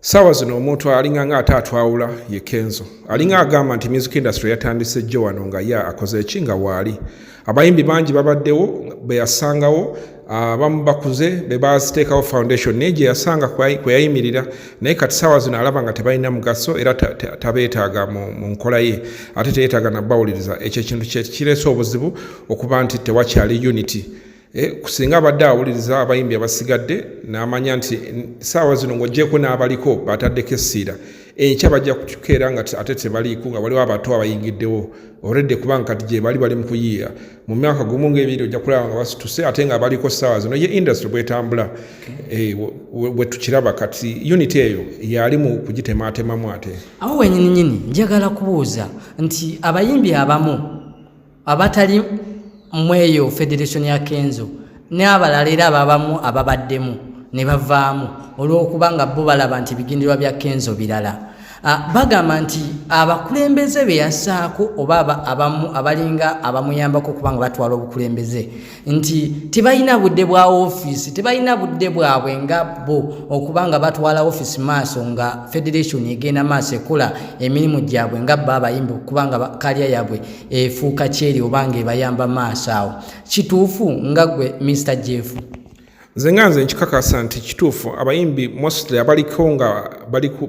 Saawa zino omuntu alinga nga ate atwawula ye Kenzo. Alinga agamba nti music industry yatandise jjo wano nga ye akoze eki nga waali. Abayimbi bangi babaddewo be yasangawo, abamu bakuze be baziteekawo foundation, naye gye yasanga kwe yayimirira. Naye kati saawa zino alaba nga tebalina mugaso era tabeetaaga mu nkola ye, ate teyeetaaga nabawuliriza. Ekyo ekintu kireese obuzibu okuba nti tewakyali unity. Singa abadde awuliriza abayimbi abasigadde n'amanya nti saawa zino ng'ogyeko n'abaliko bataddeko essiira, enkya bajja kukeera nga ate tebaliiko, nga waliwo abato abayingiddewo already, kubanga kati gye bali bali mu kuyiiya. Mu myaka gumu ng'ebiri ojja kulaba nga basituse, ate nga baliko saawa zino. Ye industry bwetambula, bwe tukiraba kati unity eyo yali mu kugitemaatemamu ate. Awo wenyini nyini njagala kubuuza nti abayimbi abamu abatali mweyo federation ya Kenzo n'abalala era ababamu ababaddemu ne bavaamu olw'okuba nga bo balaba nti ebigendererwa bya Kenzo birala, bagamba nti abakulembeze be yassaako oba abamu abalinga abamuyambako okuba nga batwala obukulembeze nti tebalina budde bwa ofiisi, tebalina budde bwabwe nga bo okuba nga batwala ofiisi maaso nga federation egenda maaso ekola emirimu gyabwe nga bo abayimbi, okuba nga kalya yaabwe efuuka kyeri oba nga ebayamba maaso awo. Kituufu nga gwe Mr Jeff? Nze nga nze nkikakasa nti kituufu. Abayimbi mostly abaliko nga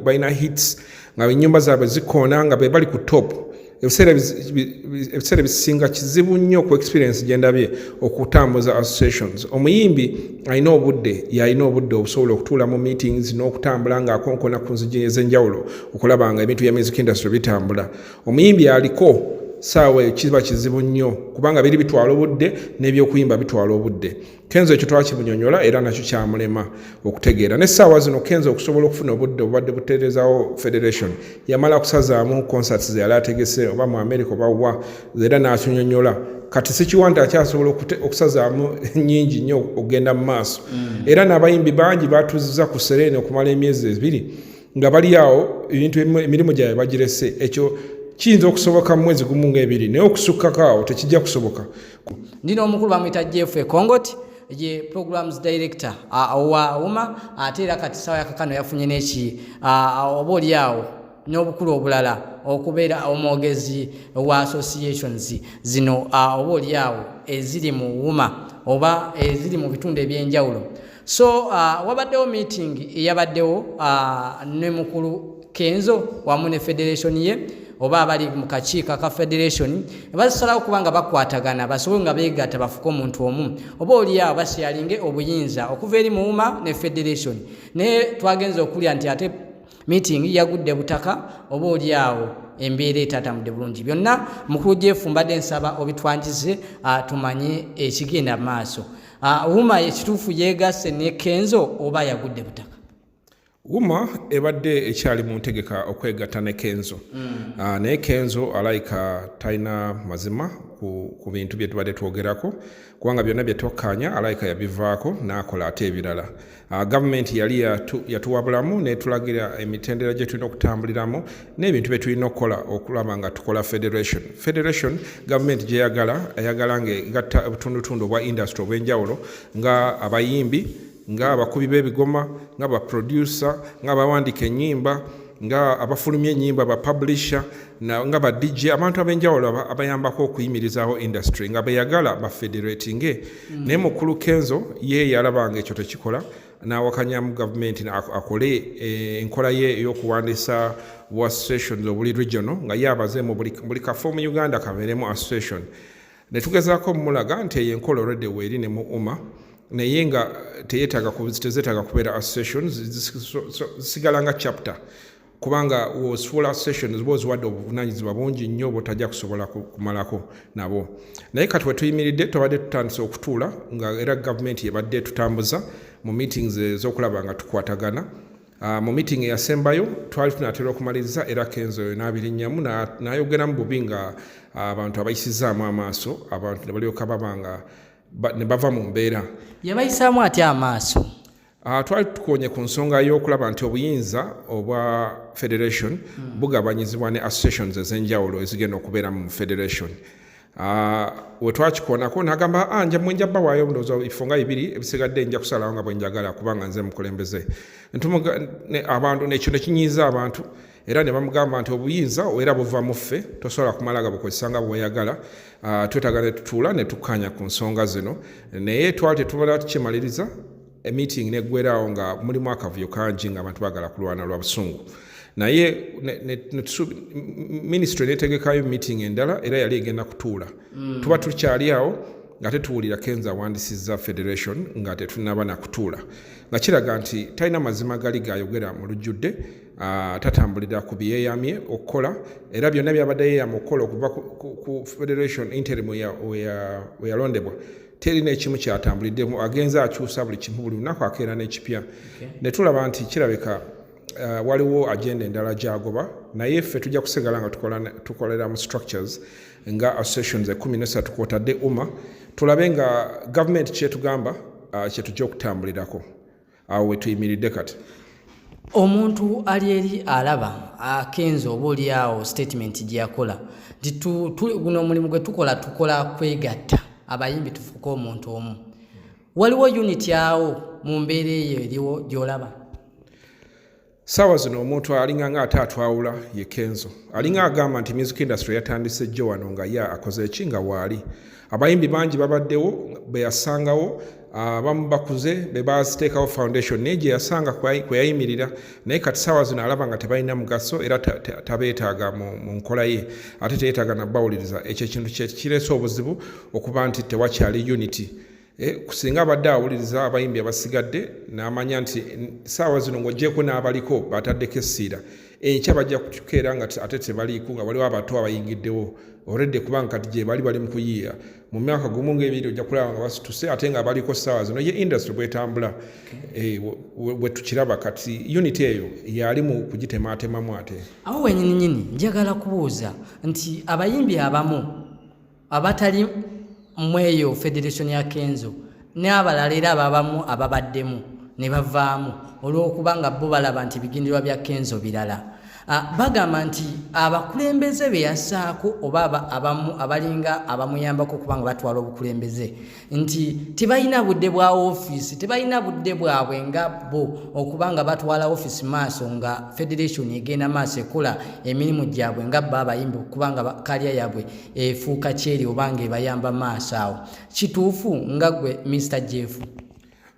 balina hits, nga ennyumba zaabwe zikoona, nga be bali ku top, ebiseera ebisinga kizibu nnyo ku experience gye ndabye okutambuza associations. Omuyimbi alina obudde, yalina obudde obusobola okutuula mu meetings n'okutambula ng'akonkona ku nzigi ez'enjawulo okulaba nga ebintu bya music industry bitambula. Omuyimbi aliko saawa eyo kiba kizibu nnyo, kubanga biri bitwala obudde n'ebyokuyimba bitwala obudde. Kenzo ekyo twakimunyonyola era nakyo kyamulema okutegeera. N'essaawa zino Kenzo okusobola okufuna obudde obubadde butereezaawo federation, yamala kusazaamu concerts ze yali ategese oba mu America oba wa, era n'akinyonyola. Kati sikiwa nti akyasobola okusazaamu nyingi nnyo okugenda mu maaso. Era n'abayimbi bangi batuziza ku Serene okumala emyezi 2 nga bali awo, ebintu emirimu gyabwe bagirese. Ekyo kiyinza okusoboka mu mwezi gumu ngaebiri, naye okusukkako awo tekijja kusoboka. Ndina omukulu bamwyita Jeff Ekongot, ye programs director owa UMA, ate era kati sawa yakakano yafunye neki oba oli awo n'obukulu obulala okubeera omwogezi wa associations zino oba oli awo eziri mu UMA oba eziri mu bitundu ebyenjawulo. So wabaddewo meeting eyabaddewo ne mukulu Kenzo wamu ne federation ye oba abali mu kakiiko aka federation, basalawo kuba nga bakwatagana basobole nga beegatta bafuke omuntu omu, oba oli awo basyalinge obuyinza okuva eri mu UMA ne federation. Naye twagenza okulya nti ate meeting yagudde butaka, oba oli awo embeera etatambudde bulungi. Byonna mukulu Jeff mbadde nsaba obitwanjize tumanye ekigenda maaso. UMA ekituufu yeegasse ne Kenzo oba yagudde butaka? UMA ebadde ekyali mu ntegeka okwegatta ne Kenzo. Naye Kenzo alayika talina mazima ku bintu bye tubadde twogerako, kubanga byonna bye twakkaanya alayika yabivaako n'akola ate ebirala. Gavumenti yali yatuwabulamu netulagira emitendera gye tulina okutambuliramu n'ebintu bye tulina okukola okulaba nga tukola federation. Federation gavumenti gyeyagala, eyagala nga egatta obutundutundu obwa industry obw'enjawulo, nga abayimbi, nga abakubi b'ebigoma, nga baproducer, nga abawandiika ennyimba, nga abafulumya ennyimba, ba publisher, nga ba DJ, abantu ab'enjawulo abayambako okuyimirizaawo industry, nga beyagala bafederatinge. Naye mukulu Kenzo ye yalabanga ekyo tekikola, n'awakanyamu gavumenti akole enkola ye ey'okuwandiisa bu associations obuli regional, nga ye abaze mu buli kafo mu Uganda kabeeremu association. Ne tugezaako mulaga nti eyo enkola already weeri ne mu UMA, naye nga teyeetaaga kubeera associations, zisigala nga chapter, kubanga wosuula associations oba oziwadde obuvunanyizibwa bungi nnyo bwotajja kusobola kumalako nabo. Naye kati wetuyimiridde, tubadde tutandise okutuula, nga era gavumenti yebadde tutambuza mu meetings ez'okulaba nga tukwatagana. Mu meeting eyasembayo twali tunatera okumaliriza, era Kenzo oyo n'abirinnyamu n'ayogeramu bubi nga abantu abayisizaamu amaaso, abantu ne balyoka baba nga ne bava mu mbeera. Yabayisaamu atya amaaso? Twali tukonye ku nsonga y'okulaba nti obuyinza obwa federation bugabanyizibwa ne associations ez'enjawulo ezigenda okubeera mu federation. Wetwakikonako nagamba, "Ah, nja mwenja bawaayo ndowooza bifo nga bibiri, ebisigadde nja kusalawo nga bwenjagala kubanga nze mukulembeze." Abantu nekyo nekinyiiza abantu, era ne bamugamba nti obuyinza era buva mu ffe, tosobola kumala ga bukozesa nga bweyagala. Twetaaga ne tutuula ne tukkaanya ku nsonga zino. Naye twali tetubala tukimaliriza, emeeting neggwerawo nga mulimu akavuyo kangi, nga abantu baagala kulwana lwa busungu. Naye ministry netegekayo meeting endala, era yali egenda kutuula. Tuba tukyali awo nga tetuwulira Kenzo awandisizza federation nga tetunaba nakutuula, nga kiraga nti talina mazima gali gayogera mu lujjudde. Tatambulira ku byeyamye okukola, era byonna byabadde yeeyama okukola okuva ku federation interim we yalondebwa, teri n'ekimu kyatambuliddemu. Agenze akyusa buli kimu, buli lunaku akeera n'ekipya. Ne tulaba nti kirabika waliwo agenda endala gyagoba. Naye ffe tujja kusigala nga tukolera mu structures nga associations 13 kwotadde UMA, tulabe nga gavumenti kyetugamba kyetujja okutambulirako. Awo wetuyimiridde kati. Omuntu ali eri alaba Kenzo oba oli awo statement gye yakola nti guno omulimu gwe tukola, tukola kwegatta abayimbi tufuuke omuntu omu. Waliwo unity awo mu mbeera eyo eriwo gy'olaba? Saawa zino omuntu alinga nga ate atwawula ye Kenzo. Alinga agamba nti music industry yatandise jjo wano, nga ye akoze eki nga waali. Abayimbi bangi babaddewo beyasangawo, abamu bakuze, be baziteekawo foundation, naye gye yasanga kwe yayimirira. Naye kati saawa zino alaba nga tebalina mugaso, era tabeetaaga mu nkola ye, ate teyeetaaga nabawuliriza. Ekyo ekintu kireese obuzibu okuba nti tewakyali unity. Singa abadde awuliriza abayimbi abasigadde n'amanya nti saawa zino ng'ogyeko n'abaliko bataddeko essiira, enkya bajja kukeera nga ate tebaliiko, nga waliwo abato abayingiddewo olredde, kubanga kati gye bali bali mu kuyiiya. Mu myaka gumu ng'ebiri ojja kulaba nga basituse, ate nga baliko saawa zino. Ye industry bwetambula, bwe tukiraba kati, unity eyo yali mu kugitemaatemamu ate. Awo wenyini nyini njagala kubuuza nti abayimbi abamu abatali mweyo federation ya Kenzo n'abalala era ababamu ababaddemu ne bavaamu olw'okuba nga bo balaba nti ebigendererwa bya Kenzo birala, bagamba nti abakulembeze be yasaako oba abamu abalinga abamuyambako okuba nga batwala obukulembeze nti tebalina budde bwa ofiisi, tebalina budde bwabwe nga bo okuba nga batwala ofiisi maaso, nga federation egenda maaso ekola emirimu gyabwe, nga bo abayimbi okuba nga kalya yaabwe efuuka kyeri oba nga ebayamba maaso awo. Kituufu nga gwe Mr Jeff?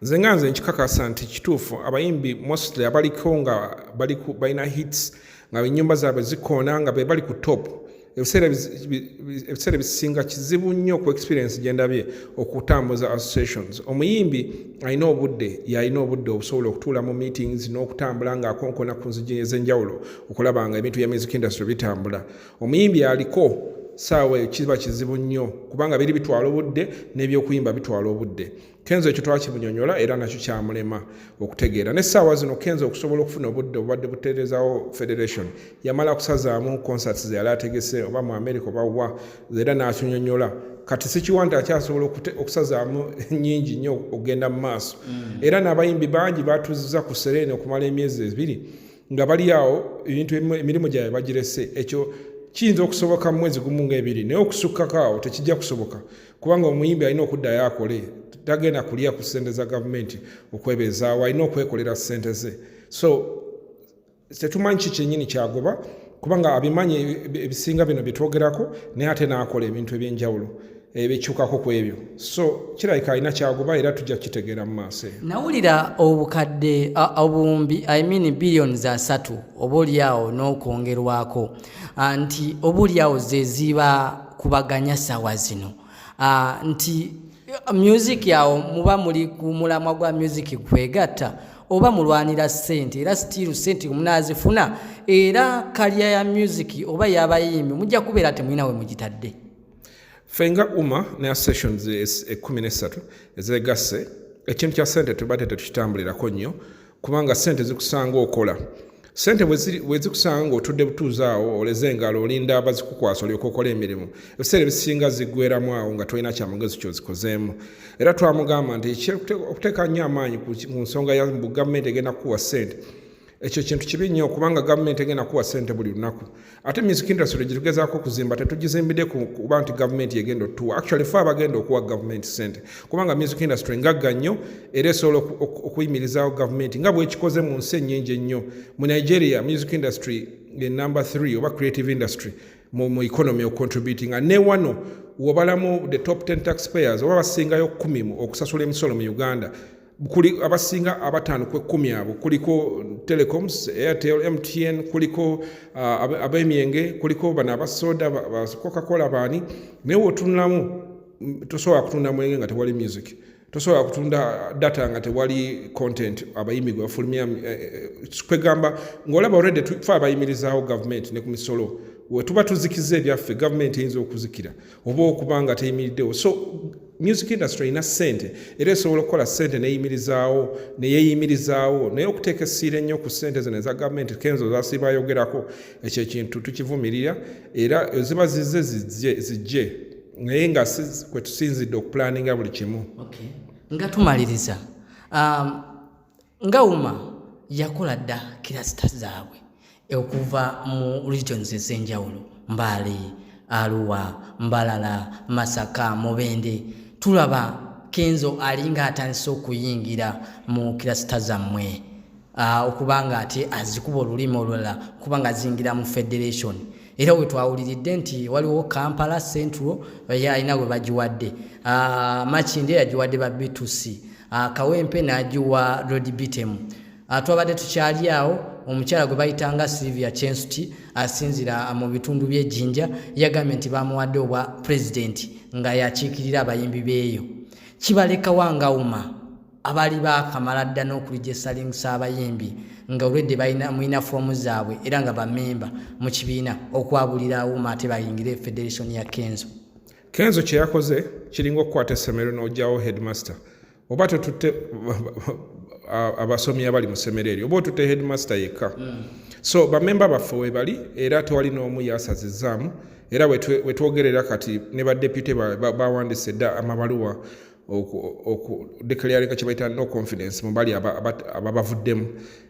Nze nga nze nkikakasa nti kituufu. Abayimbi mostly abaliko nga balina hits, nga ennyumba zaabwe zikoona, nga be bali ku top, ebiseera ebisinga kizibu nnyo ku experience gye ndabye okutambuza associations. Omuyimbi alina obudde, yalina obudde obusobola okutuula mu meetings n'okutambula ng'akonkona ku nzigi ez'enjawulo okulaba nga ebintu bya music industry bitambula. Omuyimbi aliko saawa eyo kiba kizibu nnyo, kubanga biri bitwala obudde, n'ebyokuyimba bitwala obudde. Kenzo ekyo twakimunyonyola, era nakyo kyamulema okutegeera. N'essaawa zino Kenzo okusobola okufuna obudde obubadde buteerezaawo federation, yamala kusazaamu concerts ze yali ategese oba mu America oba wa, era n'akinyonyola. Kati sikiwa nti akyasobola okusazaamu nyingi nnyo okugenda mu maaso. Era n'abayimbi bangi batuziza ku Serene okumala emyezi 2 nga bali awo, ebintu emirimu gyabwe bagirese. Ekyo kiyinza okusoboka mu mwezi gumu nga ebiri, naye okusukkako awo tekijja kusoboka, kubanga omuyimbi alina okuddayo akole. Tagenda kulya ku ssente za gavumenti okwebeezaawo, alina okwekolera ssente ze. So tetumanyi ki kyennyini kyagoba, kubanga abimanyi ebisinga bino byetwogerako, naye ate n'akola ebintu ebyenjawulo ebikyukako ku ebyo. So kirabika alina kyagoba, era tujja kukitegeera mu maaso eyo. Nawulira obukadde obuwumbi, I mean billions 30 oba oliawo n'okwongerwako, nti oba oliawo ze ziba kubaganya sawa zino, nti music awo muba muli ku mulamwa gwa music kwegatta oba mulwanira ssente, era still ssente munaazifuna, era kalya ya music oba y'abayimbi mujja kubeera temulina we mugitadde? Ffe nga UMA ne associations 13 ezegasse, ekintu kya ssente tubadde tetukitambulirako nnyo, kubanga ssente zikusanga okola. Ssente bwe zikusanga ng'otudde butuuzi awo, oleze engalo, olinda bazikukwasa olyoka okola emirimu, ebiseera ebisinga ziggweramu awo nga tolina kyamagezi kyozikozeemu. Era twamugamba nti okuteeka nnyo amaanyi ku nsonga ya mbu gavumenti egenda kukuwa ssente. Ekyo kintu kibi nnyo, kubanga gavumenti egenda kuwa ssente buli lunaku, ate music industry gyetugezaako okuzimba tetugizimbidde kuba nti gavumenti yegenda otuwa. Actually, fe abagenda okuwa gavumenti ssente, kubanga music industry ngagga nnyo era esobola okuyimirizaawo gavumenti nga bwekikoze mu nsi ennyingi ennyo. Mu Nigeria, music industry ye number 3 oba creative industry mu economy ocontributinga. Ne wano wobalamu the top 10 taxpayers oba basingayo 10 okusasula emisolo mu Uganda, kuli abasinga abataano ku 10 abo kuliko telecoms, Airtel, MTN, kuliko ab'emyenge, kuliko bano abasoda ba Coca-Cola, baani. Naye wotunulamu, tosobola kutunda mwenge nga tewali music, tosobola kutunda data nga tewali content abayimbi gwe bafulumya. Kwegamba ng'olaba already fe abayimirizaawo gavumenti ne ku misolo. Wetuba tuzikiza ebyaffe, gavumenti eyinza okuzikira oba okuba nga teyimiriddewo. So music industry erina ssente era esobola okukola ssente neyimirizaawo, neyeyimirizaawo. Naye okuteeka essiira ennyo ku ssente zino eza gavumenti Kenzo zasiiba ayogerako, ekyo ekintu tukivumirira. Era ziba zizze zijje, naye nga si kwe tusinzidde okupulaninga buli kimu. Okay. Nga tumaliriza, nga UMA yakola dda cluster zaabwe okuva mu regions ez'enjawulo, Mbale, Arua, Mbarara, Masaka, Mubende, tulaba Kenzo alinga atandise okuyingira mu cluster zammwe, okubanga ate azikuba olulimi olulala, kubanga azingira mu federation. Era we twawuliridde nti waliwo Kampala Central alina gwe bagiwadde, Makindye yagiwadde ba B2C, Kawempe n'agiwa Rod Bitem. Twabadde tukyali awo, omukyala gwe bayitanga Sylvia Chensuti asinzira mu bitundu by'Ejjinja yagambye nti bamuwadde obwa pulezidenti nga yakiikirira abayimbi beeyo. Kibalekawa nga UMA abaali bakamala dda n'okuregisteringisa abayimbi nga olwedde mulina foomu zaabwe era nga bamemba mu kibiina, okwabulira UMA ate bayingire federation ya Kenzo? Kenzo kye yakoze kiringa okukwata essomero n'ogyawo headmaster. Oba totutte abasomi abali mu ssomero eryo, oba otutte headmaster yekka. So bamemba baffe webali era tewali n'omu yasazizzaamu. Era wetwogerera kati ne badepute bawandise dda amabaluwa okudeclaringa kye bayita no confidence mu bali ababavuddemu.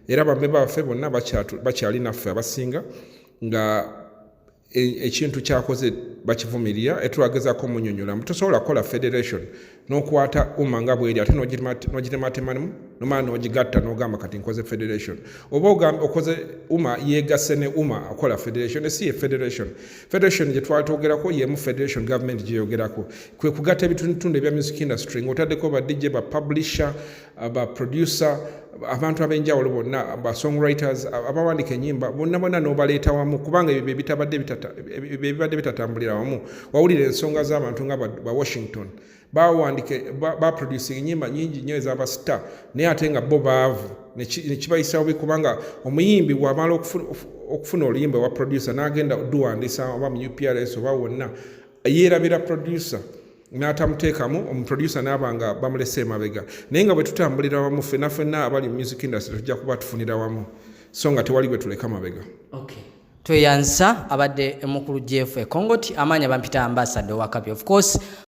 Era bamemba baffe bonna bakyali naffe abasinga, nga ekintu kyakoze bakivumirira. Etulagezaako munyonyola, tosobola kukola federation n'okwata UMA nga bweri ate n'ogitematemamu nomala n'ogigatta n'ogamba kati nkoze federation. Oba okoze UMA yegasse ne UMA akola federation, esi ye federation. Federation gye twali twogerako yemu federation government gyeyogerako, kwe kugatta ebitundutundu ebya music industry ng'otaddeko ba DJ, ba publisher, ba producer, abantu ab'enjawulo bonna, ba songwriters, abawandika ennyimba bonna bonna n'obaleeta wamu, kubanga ebyo bye bibadde bitatambulira wamu. Wawulira ensonga z'abantu nga ba Washington bawandike baproducing ennyimba nyingi nnyo ez'abastar, naye ate nga bo baavu, nekibayisa bubi, kubanga omuyimbi bw'amala okufuna oluyimba wa producer n'agenda duwandisa oba mu UPRS oba wonna, yeerabira producer n'atamuteekamu. Omuproducer n'aba nga bamulese emabega. Naye nga bwe tutambulira wamu ffenna ffenna abali mu music industry, tujja kuba tufunira wamu, so nga tewali bwe tuleka mabega. Okay. Tweyanza abadde mukulu Jeff Ekongoti, amaanya bampita Ambassador Wakabi, of course.